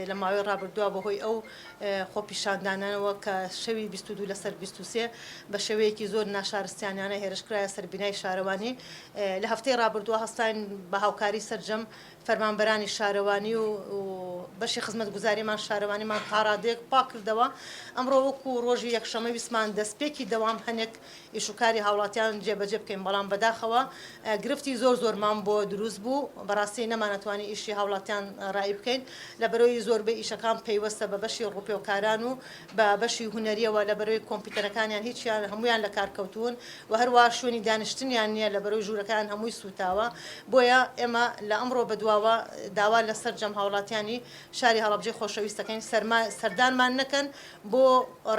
لە ماوەی ڕابردووە بەهۆی ئەو خۆپیشاندانانەوە کە شەوی 22 لەسەر 23 بە شێوەیەکی زۆر ناشارستیانانە هێرشکرایە سەر بینای شارەوانی لە هەفتەی ڕابردووە هەستاین بە هاوکاری سەرجەم فەرمانبەرانی شارەوانی و بەشی خزمەتگوزاریمان شارەوانیمان تاڕادەیەک پاککردەوە، ئەمڕۆ وەکو ڕۆژی یەکشەممە ویستمان دەستپێکی دەوام هەنێک ئیشوکاری هاوڵاتیان جێبەجێ بکەین، بەڵام بەداخەوە گرفتی زۆر زۆرمان بۆ دروست بوو، بەڕاستی نەمانەتوانی ئیشی هاوڵاتیان ڕایی بکەین، لەبەرئەوەی زۆربەی ئیشەکان پەیوەستە بە بەشی ڕووپێوکاران و بە بەشی هونەریەوە لەبەرئەوەی کۆمپیوتەرەکانیان هیچیان هەموویان لەکار کەوتوون و هەروا شوێنی دانیشتنیان نییە لەبەرئەوەی ژوورەکەیان هەمووی سووتاوە بۆیە ئێمە لە ئەمڕۆ بەدواوە داوا لە سەرجەم هاوڵاتیانی شاری هەڵەبجەی خۆشەویست دەکەین سەرما سەردانمان نەکەن بۆ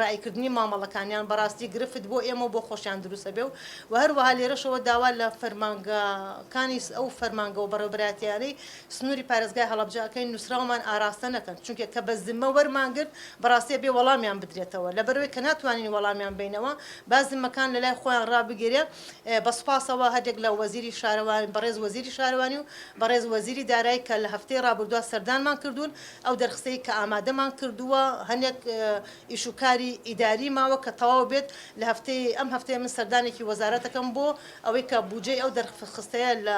ڕاییکردنی مامەڵەکانیان بەڕاستی گرفت بۆ ئێمە و بۆ خۆشیان دروست ئەبێ و و هەروەها لێرەشەوە داوا لە فەرمانگەکانی ئەو فەرمانگە و بەڕێوەبەرایەتیانەی سنووری پارێزگای هەڵەبجە ئەکەین نووسراومان ئاراستە نەکەن چونکە کە بە زمە وەرمان گرت بەڕاستی ئەبێ وەڵامیان بدرێتەوە لەبەرئەوەی کە ناتوانین وەڵامیان بەینەوە با زمەکان لەلای خۆیان ڕابگیرێ بە سوپاسەوە هەریەک لە وەزیری شارەوانی بەڕێز وەزیری شارەوانی و بەڕێز وەزیری دارایی کە لە هەفتەی ڕابردووە سەردانمان کردوون ئەو دەرخستەی کە ئامادەمان کردووە هەنێک ئیش و کاری ئیداری ماوە کە تەواو بێت لە هەفتەی ئەم هەفتەیە من سەردانێکی وەزارەتەکەم بۆ ئەوەی کە بوجەی ئەو دەرخستەیە لە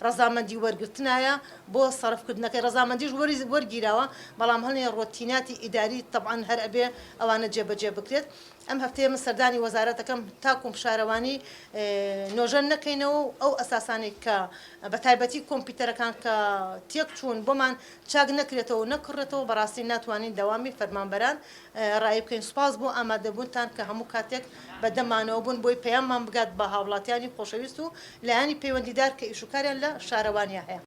ڕەزامەندی وەرگرتنایە بۆ سەرف کردنەکەی ڕەزامەندیش وەرگیراوە بەڵام هەنێ ڕۆتیناتی ئیداری تەبعەن هەر ئەبێ ئەوانە جێبەجێ بکرێت ئەم هەفتەیە من سەردانی وەزارەتەکەم تاکوم شارەوانی نۆژەن نەکەینەوە و ئەو ئەساسانەی کە بە تایبەتی کۆمپیوتەرەکان کە تێک چوون بۆمان چاک نەکرێتەوە و نەکڕێتەوە بەڕاستی ناتوانین دەوامی فەرمانبەران ڕایی بکەین سوپاس بۆ ئامادەبوونتان کە هەموو کاتێک بە دەمانەوە بوون بۆی پەیاممان بگات بە هاوڵاتیانی خۆشەویست و لایەنی پەیوەندیدار کە ئیشوکاریان لە شارەوانیا هەیە.